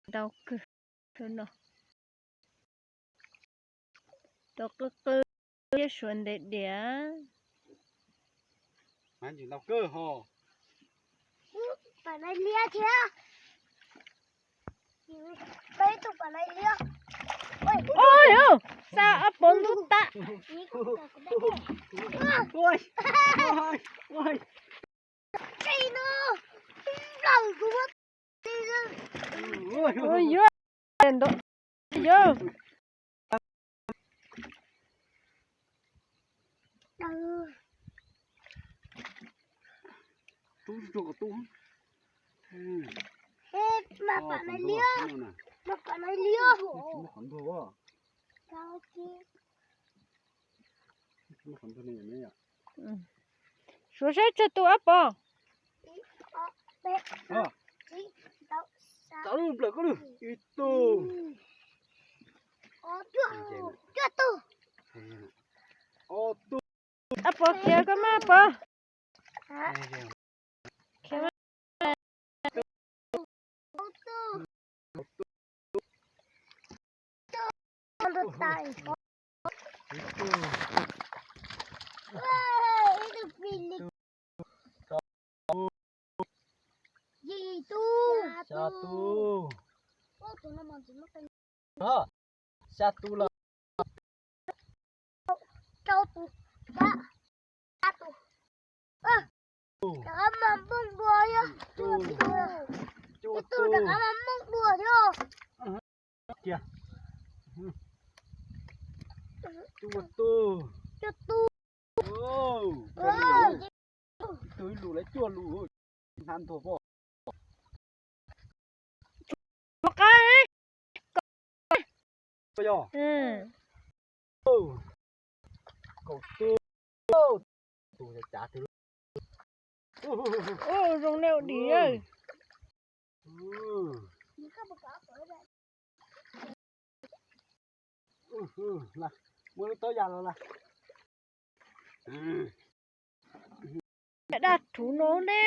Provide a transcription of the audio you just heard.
Ntau kawg no, rau qw qw thiab suav ntev diam. Ntau kawg ho. Pam no liab thiab. Peb tus pam no liab. Oj, xa ob pov ntub tas. Ua yuav ntau yog. Mas pam no liab, mas pam no liab. Suav saib tsawg tus ob pov. Tau lub nplawm koj lub ib tug. Ob tug. Ob tug. Ab pov khiav koj mas pov. Yim tug. Xya tug. Xya tug los. Rau tug. Xya tug. Rov qab mas nplooj dua yog. Ib tug rov qab mas nplooj dua yog. Cuaj tug. Cuaj tug. Ib tug ib lus lawv cuaj lus. Hnav ntuag pob. Kaum tug. Tus cav twg. Zoo nej ua dim. Muaj lub taub yas los lawm. Daj rhuv no ne.